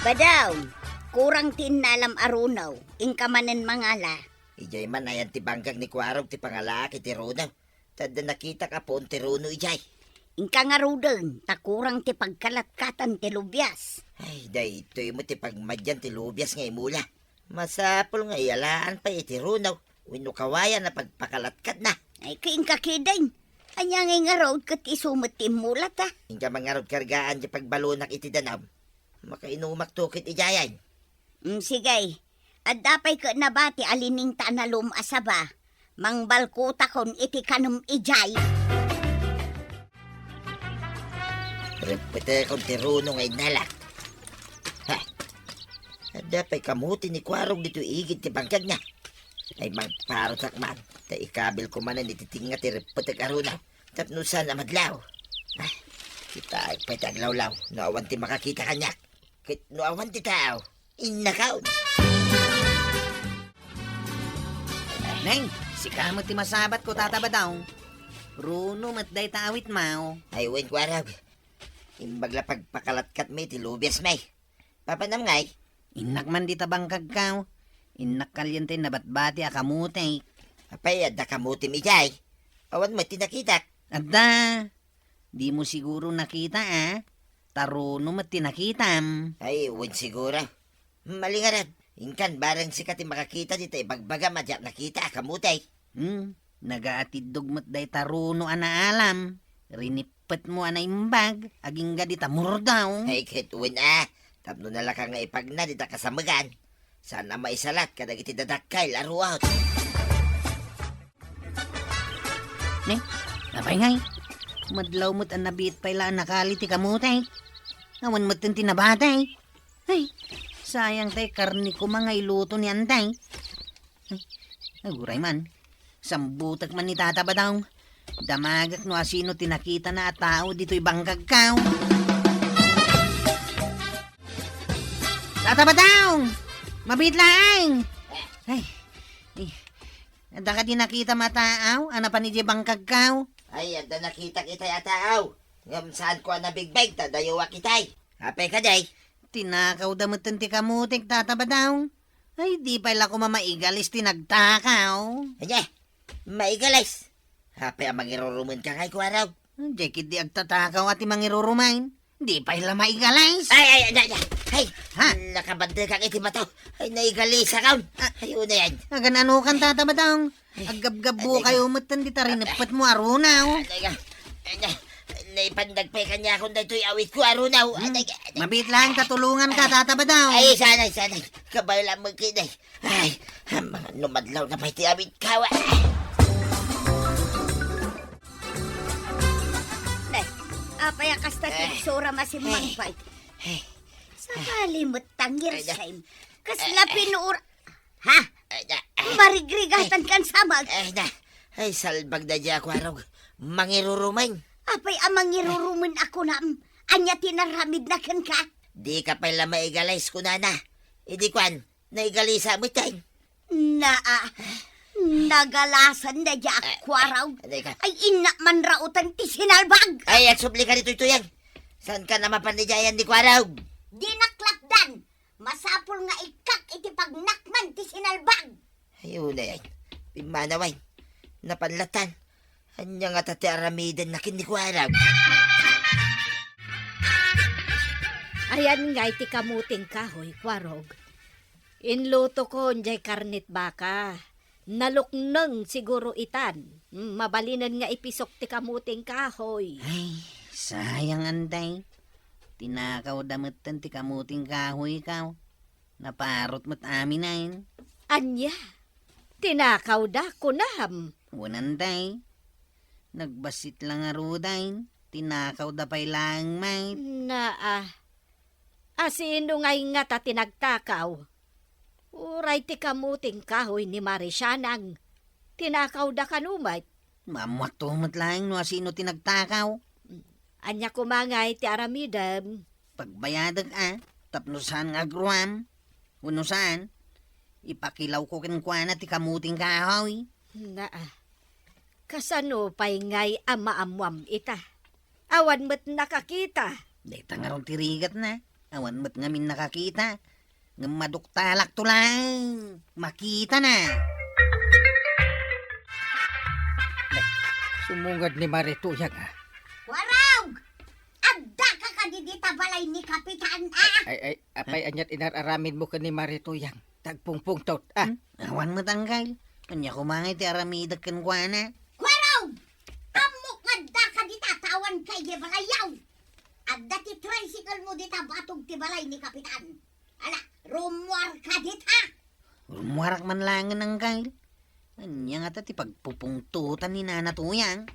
Badong, kurang ti innalam a runaw, inka manen mangala. Idiay man ayan ti bangkag ni Kuarog ti pangalaak iti runaw. Ta adda nakitak a puon ti runo idiay. Inka ngaruden, ta kurang ti pagkalatkatan ti lubias. Ay, daytoy met ti pagmadian ti lubias nga imula. Masapul nga iyalaan pay iti runaw wenno kawayan a pagpakalatkatna. Ay, ket inka ketdin. Ania ngay ngarud ket isu met ti immulata? Inka man ngarud kargaan ti pagbalonak iti danum. Makainumakto ket idiayen. Mm, sige. Adda pay ket nabati a liningta a nalum a saba. Mangbalkutakon iti kanem idiay. Reppetekon ti runo nga innalak. Ha? Adda pay kamuti ni Kuarog ditoy igid ti bangkagna. Ay, magparutak man. Ta ikabil ko manen iti tinga ti reppetek a runo. Tapno saan a madlaw. Ah, kitaek pay ti aglawlaw no awan ti makakita kaniak. Ket no awan ti tao, innakaon. Neng, sika met ti masabat ko, Tata Badong. Runo met dayta awitmo. Ay, wen, Kuarog. Imbag la pagpakalatkatmi ti lubiasmi. Papanam ngay? Innak man dita bangkagko. Innak kalien ti nabatbati a kamuti. Apay, adda kamutim idiay? Awan met ti nakitak. Adda. Dimo siguro nakita, a? Ta runo met ti nakitam. Ay, wen siguro. Malingaran, inkan bareng sika ti makakita dita ibagbagam a diak nakita a kamuti. Hmm, nagaatiddog met dayta runo a naalam. Rinippetmo a naimbag, agingga dita murdaw. Ay, ket wen a, tapno nalaka nga ipagna dita kasamegan. Saan a maisalat kadagiti dadakkel a ruot. Ne, apay ngay? Madlaw met a nabiit pay la a nakali ti kamuti. Awan metten ti nabati. Ay, sayang tay karne koma nga iluto ni Antay. Ay, aguray man. Sambutek man ni Tata Badong. Damagek no asino ti nakitana a tao ditoy bangkagko. Tata Badong! Mabiit laeng! Ay, eh, adda kadi nakitam a tao a napan idiay bangkagko? Ay, adda nakitak itay a tao. Ngem saanko a nabigbeg ta dayawak itay. Apay kadi? Tinakawda metten ti kamutik, Tata Badong. Ay, di pay la koma maigalis ti nagtakaw. Ania? Maigalis? Apay a mangirurumenka ngay, Kuarog? Diay ketdi agtatakaw a ti mangirurumen. Di pay la maigalis. Ay, ay, ay, ay, ay. Ha? Nakabandekak iti bato. Ay, naigalis akon. Ah. Ay, unayan. Agan-anokan, Tata Badong? Ay, aggabgabbukayo metten dita rinippetmo a runo. Ay, ay, ay, ay, naipandag pay kaniakon daytoy awitko a runo. Hmm. Ay, ay, ay, ay. Mabiit laeng ta tulonganka, Tata Badong. Ay, sanay, sanay. Kabay lang magkinay. Ay, amangan no madlawna pay ti awitko, a. Nay, apay a kasta ti Eh. Itsura, masimmang Eh. pay. Eh. Sabali met ta ngirsaem. Eh, Kasla eh. pinuor-, ha? Eh, na, eh. Marigrigatankan samag. Eh, na. Ay, salbag daydiay a Kuarog. Mangirurumen. Apay a mangirurumen a kunam? Ania ti naramidna kenka? Dika pay la maigalis, kunana. Idi kuan, naigalisak metten. Naa, nagalasan daydiay a Kuarog. Ay, ay, ay. Ay, innak manraoten ti sinalbag. Ay, agsublika ditoy tuyang. Saanka a mapan idiay ni Kuarog? Dinak lapdan. Masapul nga ikkak iti pagnakman ti sinalbag. Ay, unay, ay. Pimmanaw, ay. Napan latan. Ania ngata ti aramidenna ken ni Kuarog? Ayan ngay ti kamuting kahoy, Kuarog. Inlutokon diay karne ti baka. Nalukneng siguro itan. Mabalinen nga ipisok ti kamuting kahoy. Ay, sayang, Antay. Tinakawda metten ti kamuting kahoyko. Naparot met amin, ay. Ania? Tinakawda, kunam? Wen, Antay. Nagbassit la ngaruden, tinakawda pay laeng met. Naa. Asino ngay ngata ti nagtakaw? Uray ti kamuting kahoy ni Mari Sianang, tinakawda kano met? Maammoanto met laeng no asino ti nagtakaw. Ania koma ngay ti aramidem? Pagbayadek a, tapno saan nga agruam. Wenno saan, ipakilawko kenkuana ti kamuting kahoy. Naa. Kasano pay ngay a maammuam ita? Awan met nakakita. Dayta ngarud ti rigatna. Awan met ngamin nakakita. Ngem maduktalakto laeng. Makitana. Sumungad ni Mari Tuyang, a. Kuarog! Addaka kadi dita balay ni Kapitan, a? Ay, ay, apay, ania ti inar-aramidmo ken ni Mari Tuyang? Tagpungpungtot, a? Hmm? Awan met, Angkel. Ania koma ngay ti aramidek kenkuana? Kuarog! Ammok nga addaka dita, ta awanka idiay balayyo. Adda ti tricycle mo dita batog ti balay ni Kapitan. Ala, Rummuarka dita! Rummuarak man laengen, Angkel. Ania ngata ti pagpupungtotan ni Nana Tuyang?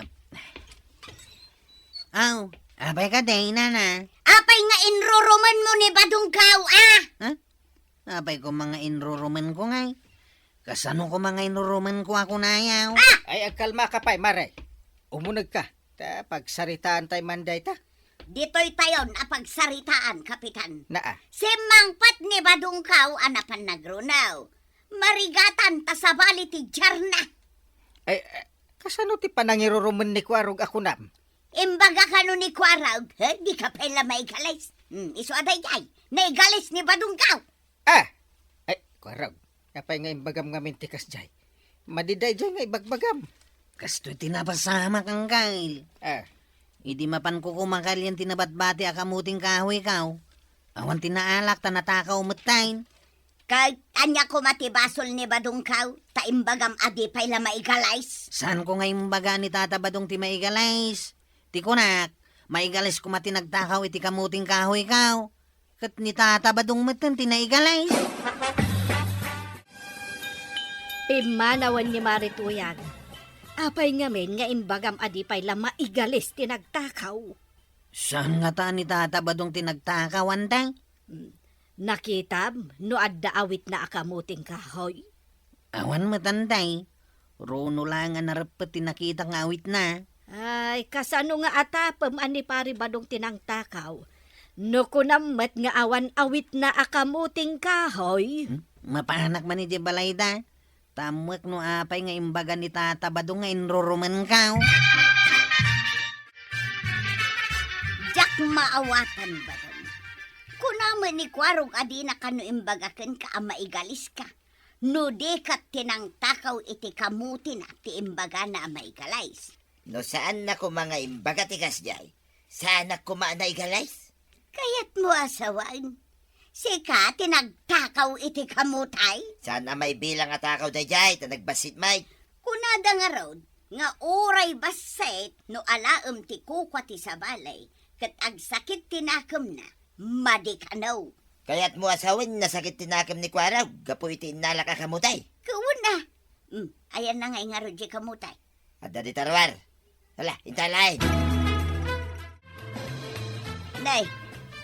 Ap-, aw, apay kadi, Nana? Apay nga inrurumenmo ni Badongkaw, a? Ha? Apay koma nga inrurumenko ngay? Kasano koma nga inrurumenko a kunayo? Ah! Ay, agkalmaka pay, Mare. Umunegka. Ta pagsaritaantay man dayta. Ditoytayon a pagsaritaan, Kapitan. Naa. Simmangpet ni Badongkaw a napan nagrunaw. Marigatan ta sabali ti diarna. Ay, eh, kasano ti panangirurumen ni Kuarog a kunam? Imbaga kano ni Kuarog, he, dika pay la maigalis. Hmm, isu a daydiay, naigalis ni Badongkaw. Ah! Ay, Kuarog, apay nga imbagam ngamin ti kasdiay? Madi daydiay nga ibagbagam. Kastoy ti napasamak, Angkel. Ah. Idi mapanko kumakalian ti nabatbati a kamuting kahoykaw, awan ti naalak ta natakaw metten. Ket ania koma ti basol ni Badongkaw, ta imbagam a di pay la maigalis? Saanko nga imbaga ni Tata Badong ti maigalis. Ti kunak, maigalis koma ti nagtakaw iti kamuting kahoykaw. Ket ni Tata Badong metten ti naigalis. Pimmanawen ni Mare Tuyang. Apay ngamin nga imbagam a di pay la maigalis ti nagtakaw? Saan ngata ni Tata Badong ti nagtakaw, Antay? Hmm. Nakitam no adda awitna a kamuting kahoy? Awan met, Antay. Runo laeng a nareppet ti nakitak nga awitna. Ay, kasano nga atapem a ni Pari Badong ti nangtakaw? No kunam met nga awan awitna a kamuting kahoy? Hmm? Mapanak man idiay balayda. Tammek no apay nga imbaga ni Tata Badong nga inrurumenkaw. Diak maawatan, Badong. Kuna met ni Kuarog a dina kano imbaga kenka a maigaliska. No di ket ti nangtakaw iti kamutina ti imbagana a maigalis. No saanna koma nga imbaga ti kasdiay, saanak koma a naigalis? Kayatmo a sawen, sika ti nagtakaw iti kamutay? Saan a maibilang a takaw daydiay ta nagbassit met. Kunada ngarud nga uray bassit no alaem ti kukua ti sabali ket agsakit ti nakemna, madi kano. Kayatmo a sawen, nasakit ti nakem ni Kuarog gapu iti innalak a kamutay? Kuna. Hmm, ayanna ngay ngarud diay kamutay? Adda dita ruar. Hala, inta laeng. Nay,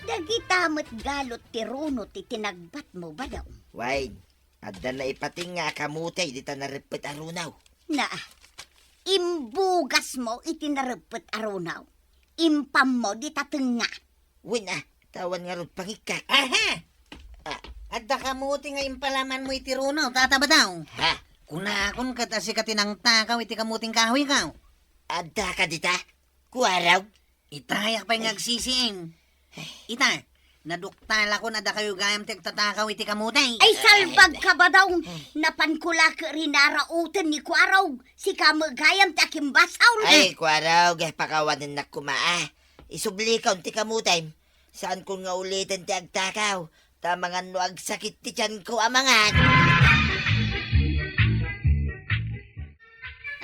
dagita met galut ti runo ti tinagbatmo, Badong. Wen, adda naipatinga a kamutay dita nareppet a runo. Naa, imbugasmo iti nareppet a runo. Impammo dita tengnga. Wen a, ta awan ngarud pangikkak. Aha! Ah. Adda kamuti nga impalamanmo iti runo, Tata Badong. Ha? Kunakon ket a sika ti nangtakaw iti kamuting kahoykaw. Addaka dita? Kuarog? Itayak pay nga agsisiim. Ita, naduktalakon a dakayo gayam ti agtatakaw iti kamuti. Ay, salbagka, Badong! Napanko la ket rinarauten ni Kuarog. Sika met gayam ti akimbasol. Ay, Kuarog, pakawanennak koma, a. Isublikon ti kamutim. Saanko nga uliten ti agtakaw, ta amangan no agsakit ti tianko a mangan.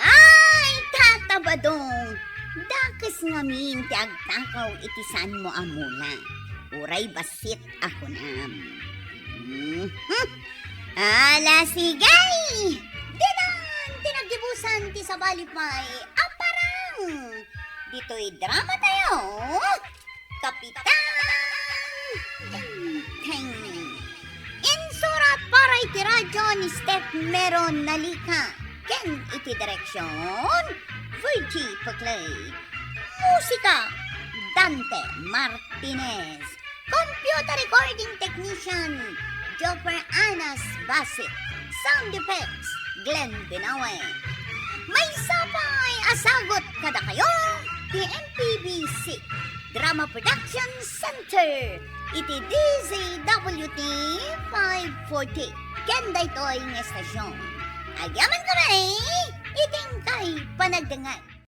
Ay, Tata Badong! Dakes ngamin ti agtakaw iti saanmo a mula. Uray bassit a kunam. Mhm. Ala, sige! Ditan ti naggibusan ti sabali pay a parang ditoy drama tayo, Kapitan Enteng. Insurat para iti radio ni Steph Mero Nalica ken iti direksion, Virgie Paclay. Musika, Dante Martinez. Computer recording technician, Joffer Anas Basit. Sound effects, Glenn Binawe. Maysa pay a sagut kadakayo ti M P B C Drama Production Center iti D Z W T five forty ken daytoy nga estasion. Agyamankami iti inkay panagdengngeg.